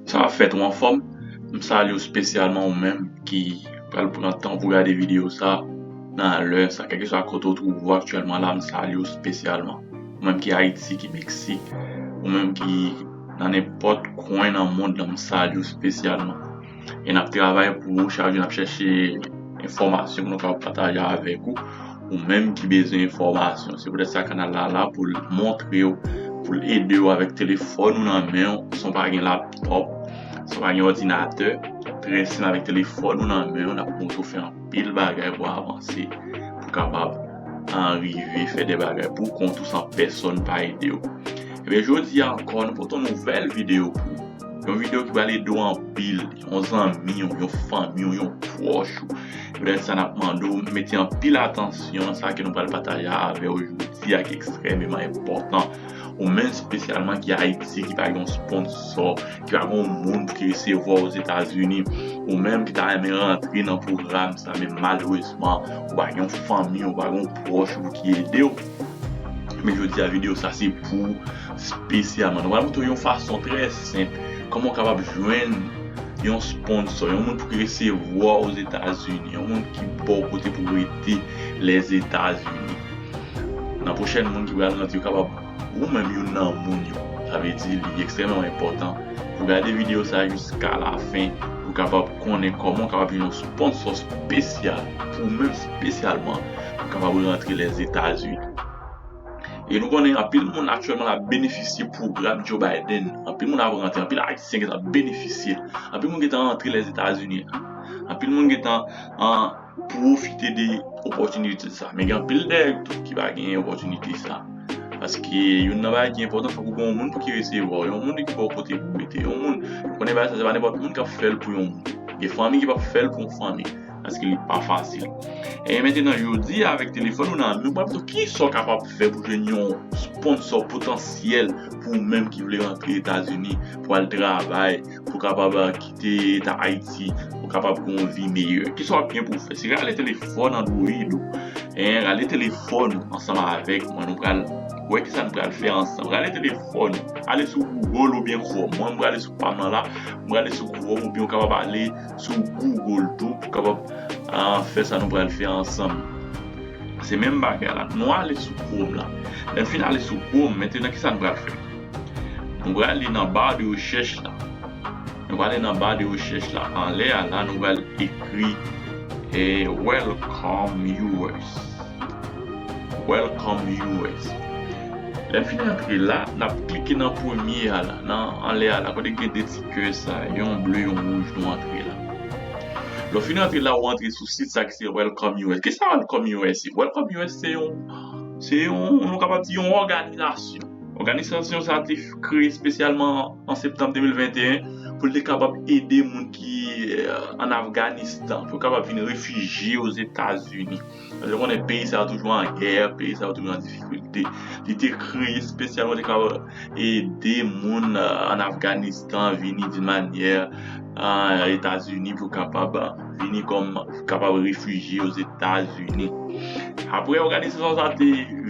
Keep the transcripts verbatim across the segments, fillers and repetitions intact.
Sa ap fèt ou anfòm? M salye w espesyalman ou menm ki pral pran tan pou gade videyo sa nan lè sa, kèlkeswa kote w twouve w aktyèlman la, m salye w espesyalman. Ou menm ki Ayiti, ki Meksik, ou menm ki nan nenpòt kwen nan mond lan, m salye w espesyalman. E n ap travay pou ou, chak jou n ap chèche enfòmasyon pou nou kapab pataje avèk ou. Ou menm ki bezwen enfòmasyon. Se poutèt sa kanal la la pou l montre w, pou l ede w avèk telefòn ou nan men w, san w pa gen laptòp, san w pa gen òdinatè. Trè senp, avèk telefòn ou nan men w, n ap montre w fè anpil bagay pou avanse, pou kapab rive fè de bagay pou kont ou san pèsòn pa ede w. Ebyen, jodi a ankò, nou pote yon nouvèl videyo pou ou. Yon videyo ki pral ede w anpil, yon zanmi w, yon fanmi w, yon pwòch ou. Poutèt sa, n ap mande w mete anpil atansyon nan sa ke nou pral pataje avè w jodi a, ki ekstrèmeman enpòtan. Ou menm espesyalman ki Ayiti, ki pa gen yon sponsò, ki pa gen yon moun pou ki resevwa w Ozetazini, ou menm ki ta renmen rantre nan pwogram sa, men malerezman, ou pa gen yon fanmi, ou pa gen yon pwòch ou ki ede w. Men jodi a, videyo sa se pou ou espesyalman. Nou pral montre w yon fason trè senp kòman w kapab jwenn yon sponsò, yon moun pou ki resevwa w Ozetazini, yon moun ki ba w kote pou w rete Lèzetazini. Nan pwochèn moun ki pral rantre, yo kapab ou menm youn nan moun yo. Sa vle di li ekstrèmeman enpòtan pou gade videyo sa jiska lafen, pou kapab konnen kòman w kapab jwenn yon sponsò espesyal pou ou menm espesyalman, pou kapab rantre Lèzetazini. E nou konnen anpil moun aktyèlman la benefisye pwogram Joe Biden. Anpil moun ap rantre, anpil Ayisyen gentan benefisye. Anpil moun gentan rantre Lèzetazini la. Anpil moun gentan an pwofite de opòtinite sa. Men gen anpil nèg tou ki pa gen opòtinite sa. Paske youn nan bagay ki enpòtan, fòk ou gen yon moun pou ki resevwa w, yon moun ki ba w kote pou w rete, yon moun, ou konnen bagay sa, se pa nenpòt moun k ap fè l pou yon moun. Gen fanmi ki p ap fè l pou yon fanmi, paske li pa fasil. E mentenan, jodi a, avèk telefòn ou nan men w, pral montre w kisa w kapab fè pou jwenn yon sponsò potansyèl pou ou menm ki vle rantre Etazini, pou al travay, pou kapab kite eta Ayiti, pou kapab gen yon vi meyè. Kisa w ap gen pou w fè? Se rale telefòn Android ou, en, rale telefòn ou ansanm avèk mwen. Nou pral wè kisa nou pral fè ansanm. Rale telefòn ou, ale sou Google oubyen Chrome. Mwen, m prale sou pa m nan la, m prale sou Chrome oubyen w kapab ale sou Google tou pou kapab, ah, fè sa nou pral fè ansanm. Se menm bagay la. Nou ale sou Chrome la. Lè n fin ale sou Chrome, mentenan kisa nou pral fè? Nou prale nan ba de rechèch la. Nou prale nan ba de rechèch la. Anlè a la, nou pral ekri, eh, Welcome U S. Welcome U S. Lè n fin antre la, n ap klike nan premye a la, nan anlè a la, kote gen de ti kè sa, yon ble, yon wouj, nou antre la. Lè w fin antre la, ou antre sou sit sa ki se Welcome U S. Kisa Welcome U S ye? Welcome U S se yon, se yon, nou kapab di yon òganizasyon. Òganizasyon sa te kreye espesyalman an septanm de mil venteyen pou l te kapab ede moun ki, eh, ann Afganistan, pou yo kapab vin refijye Ozetazini. Paske w konnen peyi sa yo toujou an gè, peyi sa yo toujou an difikilte. Li te kreye espesyalman te kapab ede moun, eh, ann Afganistan vini di manyè, eh, Etazini pou kapab vini kòm, kapab refijye Ozetazini. Apre, òganizasyon sa te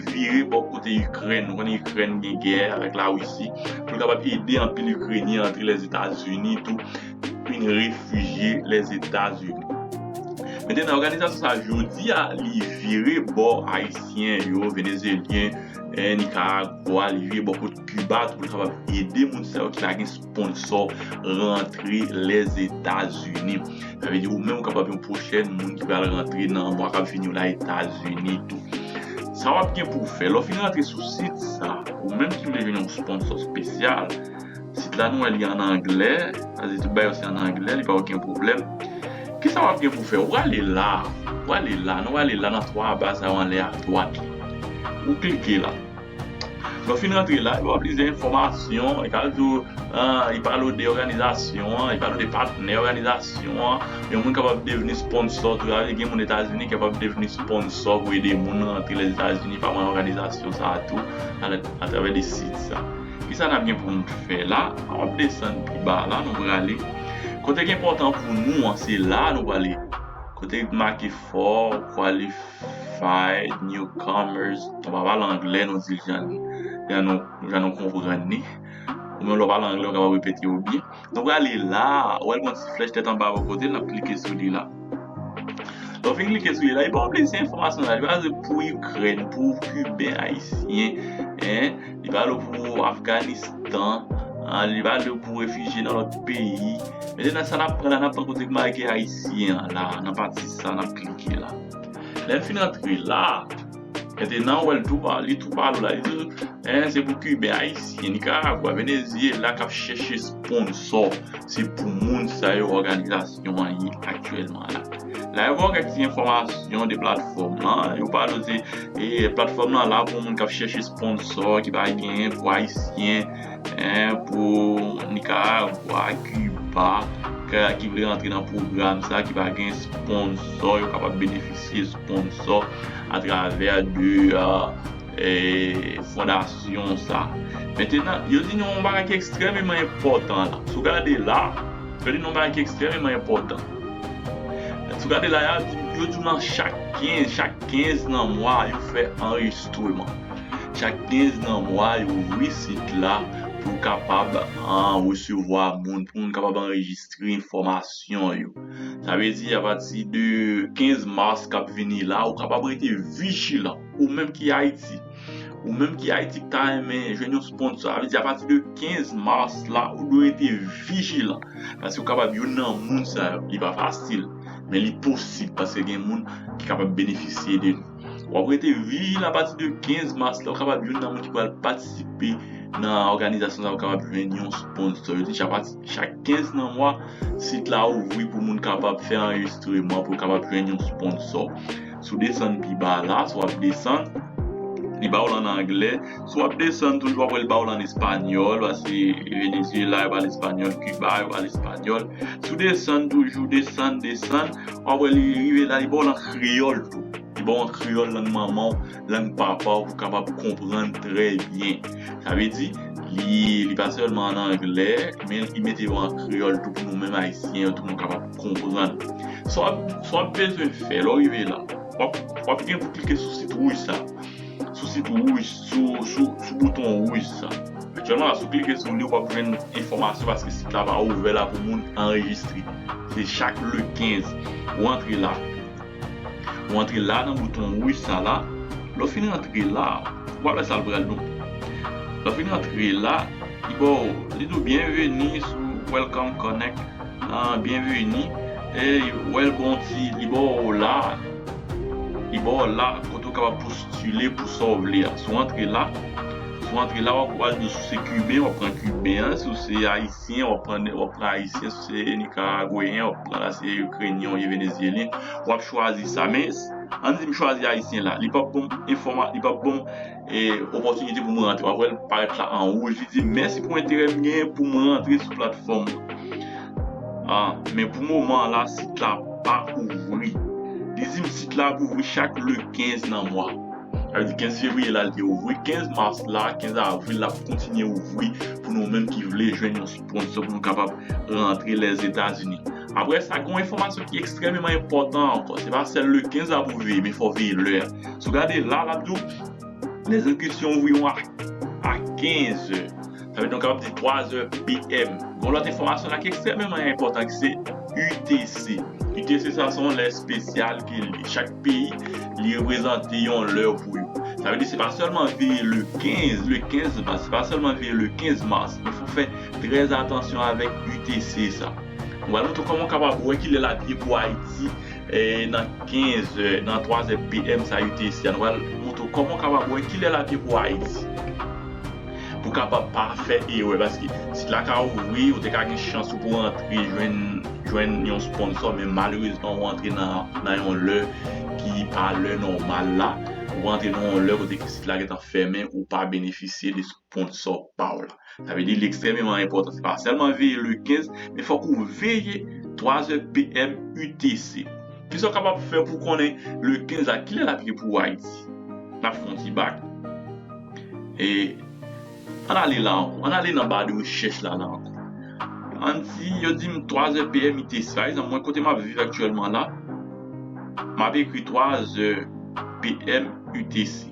vire bò kote Ikrèn. Nou konnen Ikrèn gen gè avèk Larisi. Pou l kapab ede anpil Ikrenyen antre Lèzetazini tou, vin refijye Lèzetazini. Mentenan, òganizasyon sa jodi a, li vire bò Ayisyen yo, Venezelyen, eh, Nikaragwa, li vire bò kot Kiba tou pou l kapab ede moun sa yo ki pa gen sponsò rantre Lèzetazini. Sa vle di ou menm ou kapab yon pwochèn moun ki pral rantre nan mwa k ap vini yo la Etazini tou. Sa w ap gen pou w fè, lè w fin rantre sou sit sa, ou menm ki vle jwenn yon sponsò espesyal, sit la nou wè li an anglè, sa vle di tout bagay yo se an anglè, li pa okenn pwoblèm. Kisa w ap gen pou w fè? Ou prale la, ou prale la, nou prale la nan twa ba sa yo anlè a dwat la. Ou klike la. Lè w fin rantre la, li ba w plizyè enfòmasyon, li ka di w, ah, li pale w de òganizasyon an, li pale w de patnè òganizasyon an. Yon moun kapab devni sponsò tou, sa vle di gen moun Etazini ki kapab devni sponsò pou ede moun rantre Lèzetazini pa mwayen òganizasyon sa a tou, alè, atravè de sit sa. Kisa n ap gen pou n fè la? N ap desann pi ba la, nou prale. Kote ki enpòtan pou nou an, se la nou prale. Kote make for, qualify, newcomers. Nou pa pale anglè, nou di l jan, jan nou, jan nou konprann li. Ou menm lè w pale anglè, ou kapab repete yo byen. Nou prale la, ou wè l gon ti flèch tèt anba bò kote, n ap klike sou li la. Lè w fin klike sou li la, li ba w plizyè enfòmasyon la. Li pa di pou Ikrèn, pou Kiben, Ayisyen, en, li pa di pou Afganistan, en, li pa di pou refijye nan lòt peyi. Mentnan, sa n ap pran la, n ap pran kote k make Ayisyen an la, nan pati sa n ap klike la. Lè n fin antre la, mentnan, ou wè l tou pa, li tou pale w la, li di, en, se pou Kiben, Ayisyen, Nikaragwa, Venezyela k ap chèche sponsò. Se pou moun sa yo òganizasyon an ye aktyèlman la. La, yo ba w kèk ti enfòmasyon de platfòm lan. Yo pale w se, e, platfòm lan la pou moun k ap chèche sponsò, ki pa genyen, pou Ayisyen, en, pou Nikaragwa, Kiba, ka, ki vle rantre nan pwogram sa, ki pa gen sponsò, yo kapab benefisye sponsò atravè de, e, e, fondasyon sa. Mentnan, yo di nou yon bagay ki ekstrèmeman enpòtan la. Si w gade la, yo di nou yon bagay ki ekstrèmeman enpòtan. Si w gade la, yo di, yo di w nan chak kenz, chak kenz nan mwa, yo fè anrejistreman. Chak kenz nan mwa, yo ouvri sit la pou kapab, an, resevwa moun, pou moun kapab anrejistre enfòmasyon yo. Sa vle di, apati de kenz mas k ap vini la, ou kapab rete vijilan. Ou menm ki Ayiti, ou menm ki Ayiti ki ta renmen jwenn yon sponsò, sa vle di apati de kenz mas la, ou dwe rete vijilan. Paske ou kapab youn nan moun sa yo, li pa fasil, men li posib paske gen moun ki kapab benefisye de li. W ap rete vijilan apati de kenz mas la, ou kapab youn nan moun ki pral patisipe nan òganizasyon sa, ou kapab jwenn yon sponsò. Yo di chak pati, chak kenz nan mwa, sit la ouvri pou moun kapab fè anrejistreman, pou kapab jwenn yon sponsò. Si w desann pi ba la, si w ap desann, li ba w l ann anglè. Si w ap desann toujou, w ap wè l ba w l ann espanyòl, paske Venezyela, yo pale espanyòl, Kiba, yo pale espanyòl. Si w desann toujou, desann, desann, w ap wè li rive la, li ba w l an kreyòl tou. Li ba w an kreyòl, lang manman w, lang papa w, pou w kapab konprann trè byen. Sa vle di, li, li pa sèlman ann anglè, men li mete yo an kreyòl tou pou nou menm Ayisyen yo tou nou kapab konprann. Sa w ap, sa w ap bezwen fè lè w rive la, w ap, w ap gen pou klike sou sit wouj sa. Sou sit wouj, sou, sou, sou bouton wouj sa. Aktyèlman la, si w klike sou li, w ap jwenn enfòmasyon paske sit la pa ouvè la pou moun anrejistre. Se chak le kenz. Ou antre la. Ou antre la nan bouton wouj sa la. Lè w fin antre la, w ap wè sa l pral di w. Lè w fin antre la, li ba w, li di w byenveni sou Welcome Connect. Ah, byenveni. E w wè l ba w ti, li ba w la. Li ba w la, kote w kapab postile pou sa w vle a. Si w antre la, si w antre la, w ap wè l di w si w se Kiben, w ap pran Kiben an. Si w se Ayisyen, w ap pran, w ap pran Ayisyen. Si w se Nikaragweyen, w ap pran la, se Ikrenyen oubyen Venezyelyen. W ap chwazi sa. Men, ann di m chwazi Ayisyen la. Li p ap ban m enfòma-, li p ap ban m, e, opòtinite pou m rantre. W ap wè l parèt la an wouj. Li di m mèsi pou enterè m genyen pou m rantre sou platfòm nan. Ah, men pou moman an la, sit la pa ouvri. Li di m sit la ap ouvri chak le kenz nan mwa. Sa vle di kenz fevriye la, li te ouvri. Kenz mas la, kenz avril, l ap kontinye ouvri pou nou menm ki vle jwenn yon sponsò pou nou kapab rantre Lèzetazini. Apre sa, gen yon enfòmasyon ki ekstrèmeman enpòtan ankò. Se pa sèl le kenz l ap ouvri, men fò w veye lè a. Si w gade la, l ap di w, les inscriptions ouvriront à, à quinze heures. Sa vle di nou kapab di twa zè P M. Gon lòt enfòmasyon la ki ekstrèmeman enpòtan, ki se U T C. U T C sa se yon lè espesyal ke li. Chak peyi, li reprezante yon lè pou yo. Sa vle di se pa sèlman veye le kenz, le kenz mas, se pa sèlman veye le kenz mas, men fò w fè trè atansyon avèk U T C sa. Nou pral montre w kòman w kapab wè kilè l ap ye pou Ayiti, e, nan kenz è, nan twa zè P M sa U T C a. Nou pral montre w kòman w kapab wè kilè l ap ye pou Ayiti. Pou w kapab pa fè erè, paske sit la ka ouvri, ou te ka gen chans ou pou rantre jwenn, jwenn yon sponsò, men malerezman ou rantre nan, nan yon lè ki pa lè nòmal la. Ou rantre nan yon lè kote ke sit la gentan fèmen, ou pa benefisye de sponsò pa w la. Sa vle di, li ekstrèmeman enpòtan. Se pa sèlman veye le kenz, men fòk ou veye twa zè P M U T C. Kisa w kapab fè pou w konnen le kenz la, kilè l ap ye pou Ayiti? N ap fè yon ti bak. E, ann ale la ankò. Ann ale nan ba de rechèch la, la ankò. Ann di, yo di m twa zè P M U T C. Pa egzanp, mwen, kote m ap viv aktyèlman la, m ap ekri twa zè P M U T C.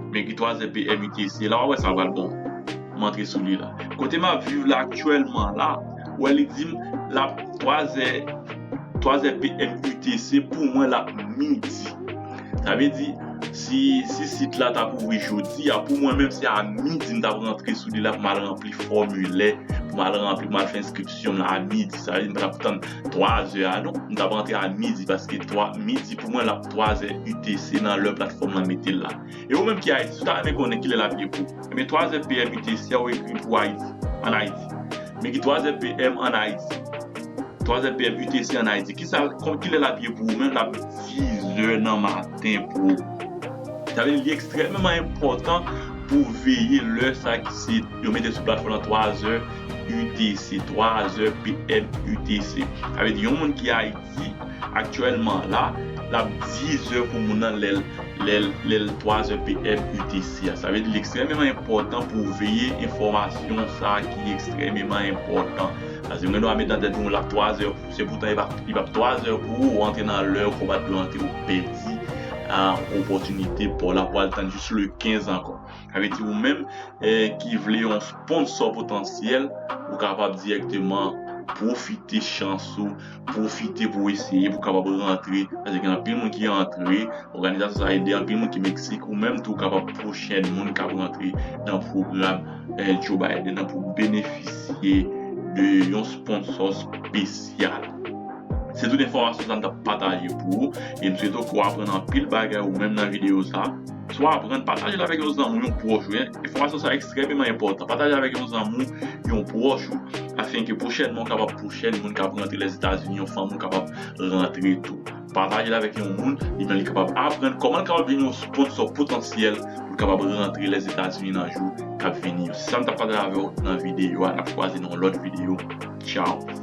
M ekri twa zè P M U T C. La, w ap wè sa pral bon. antre sou li la. Kote m ap viv la aktyèlman la, ou wè li di m l ap twa zè, twa zè P M U T C, pou mwen l ap midi. Sa vle di, si, si sit la t ap ouvri jodi a, pou mwen menm se a midi m t ap rantre sou li la pou m al ranpli fòmilè, pou m al ranpli, pou m al fè enskripsyon m nan a midi. Sa vle di m pa t ap tann twa zè a non, m t ap rantre a midi paske twa, midi pou mwen l ap twa zè U T C nan lè platfòm lan mete l la. E ou menm ki Ayiti, si w ta renmen konnen kilè l ap ye pou ou, ebyen twa zè P M U T C a ou ekri pou Ayiti, ann Ayiti. Men ki twa zè P M ann Ayiti. Twa zè P M U T C ann Ayiti. Kisa, kon kilè l ap ye pou ou menm, l ap diz è nan maten pou ou. Sa vle di li ekstrèmeman enpòtan pou w veye lè sa ki se, yo mete sou platfòm lan twa zè U T C, twa zè P M U T C. Sa vle di yon moun ki Ayiti aktyèlman la, l ap diz è pou moun nan lè l, lè l, lè l twa zè P M U T C a. Sa vle di li ekstrèmeman enpòtan pou w veye enfòmasyon sa a ki ekstrèmeman enpòtan. Paske gen dwa met nan tèt ou l ap twa zè, se poutan li p ap, li p ap twa zè pou ou, ou antre nan lè yo konbat pou yo antre, ou pèdi a, opòtinite pa w la pou al tann jis le kenz ankò. Sa vle di ou menm, eh, ki vle yon sponsò potansyèl, ou kapab dirèkteman pwofite chans ou, pwofite pou w eseye, pou w kapab rantre. Paske gen anpil moun ki antre, òganizasyon sa ede anpil moun ki Meksik, ou menm tou w kapab pwochèn moun k ap rantre nan pwogram, eh, Joe Biden nan pou benefisye de yon sponsò espesyal. Se tout enfòmasyon sa m t ap pataje pou ou, e m swete w ke w aprann anpil bagay ou menm nan videyo sa. Si w aprann, pataje l avèk yon zanmi w, yon pwòch ou. Enfòmasyon sa ekstrèmeman enpòtan. Pataje avèk yon zanmi w, yon pwòch ou, afenke pwochènman w kapab pwochèn moun k ap rantre Lèzetazini, yon fanmi w kapab rantre tou. Pataje l avèk yon moun, li menm li kapab aprann kòman l kapab vin yon sponsò potansyèl pou l kapab rantre Lèzetazini nan jou k ap vini yo. Se sa m t ap pataje avè w nan videyo a. N ap kwaze nan yon lòt videyo. Tchaw.